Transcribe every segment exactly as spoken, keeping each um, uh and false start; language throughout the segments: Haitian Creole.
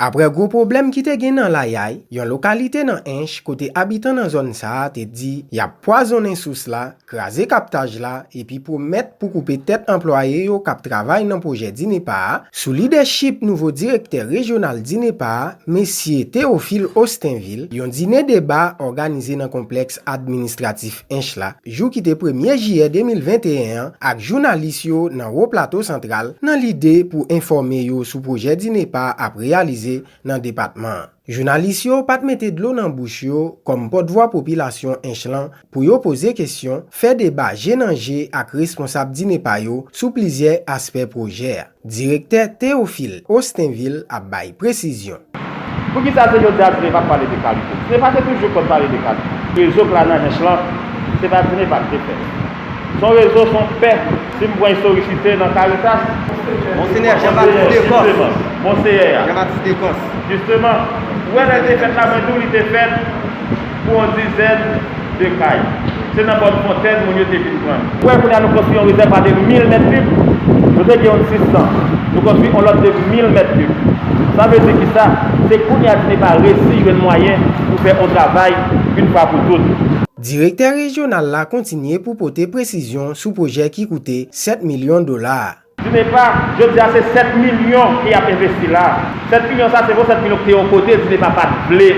Apre gwo pwoblèm ki te gen nan Layay, yon lokalite nan Ench, kote abitan nan zòn sa a te di y ap pwazonnen sous la, kraze kaptaj la, epi pwomèt pou koupe tèt anplwaye yo k ap travay nan pwojè DINEPA a, sou lidèchip nouvo direktè rejyonal DINEPA a, mesye Théophile Austinville, yon dine deba òganize nan konplèks administratif Ench la, jou ki te premye jiyè de mil venteyen an, ak jounalis yo nan Wo Plato Santral, nan lide pou enfòme yo sou pwojè DINEPA ap reyalize nan depatman an. Jounalis yo pa t mete dlo nan bouch yo kòm pòtvwa popilasyon Ench lan pou yo poze kesyon, fè deba je nan je ak responsab DINEPA yo sou plizyè aspè pwojè a. Direktè Théophile Austinville ap bay presizyon. Poukisa se jodi a DINEPA ap pale de kalite? DINEPA te toujou konn pale de kalite. Rezo k la nan Ench lan, se pa DINEPA ki te fè l. Se yon rezo, se yon pè. Si m pran istorikite nan Caritas, Monseyè Jean Baptiste Descos. Jisteman, Monseyè a. Jean Baptiste Descos. Jisteman, ou wè lè l te fèt la, mwen di w li te fèt pou yon dizèn de kay. Se nan Bòn Fontèn moun yo te vin pran. Ou wè kounye a nou konstwi yon rezèvwa de mil mèt kib. Nou te gen yon sis san. Nou konstwi yon lòt de mil mèt kib. Sa vle di kisa? Se kounye a DINEPA resi jwenn mwayen pou fè yon travay yon fwa pou tout. Direktè rejyonal la kontinye pou pote presizyon sou pwojè ki koute sèt milyon dola a. DINEPA, jodi a se sèt milyon ke y ap envesti la. Sèt milyon sa, se pa sèt milyon ki te yon kote, DINEPA pa t vle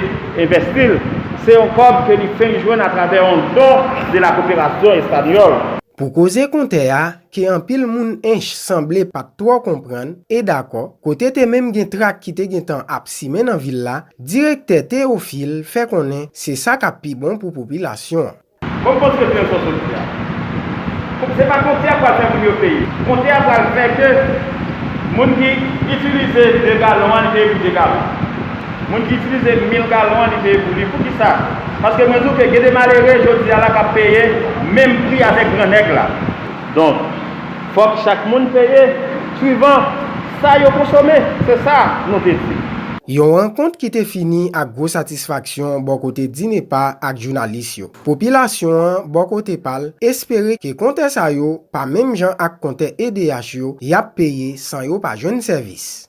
envesti l. Se yon kòb ke li fenk jwenn atravè yon don de la koperasyon espanyòl. Pou koze kontè a, ke anpil moun Ench sanble pa t twò konprann e dakò, kote te menm gen trak ki te gentan ap simen nan vil la, direktè Théophile fè konnen se sa k ap pi bon pou popilasyon an. Bon, m kontinye fè yon sòsoti a. Se pa kontè a pral fè moun yo peye. Kontè a pral fè ke moun ki itilize de galon an, li peye pou de galon. Moun ki itilize mil galon an, li peye pou li. Poukisa? Paske mwen di w ke gen de malere jodi a la k ap peye menm pri avèk gran nèg la. Donk, fòk chak moun peye swivan sa yo konsome. Se sa nou te di. Yon rankont ki te fini ak gwo satisfaksyon bò kote DINEPA ak jounalis yo. Popilasyon an, bò kote pa l, espere ke kontè sa yo pa menm jan ak kontè E D H yo, y ap peye san yo pa jwenn sèvis.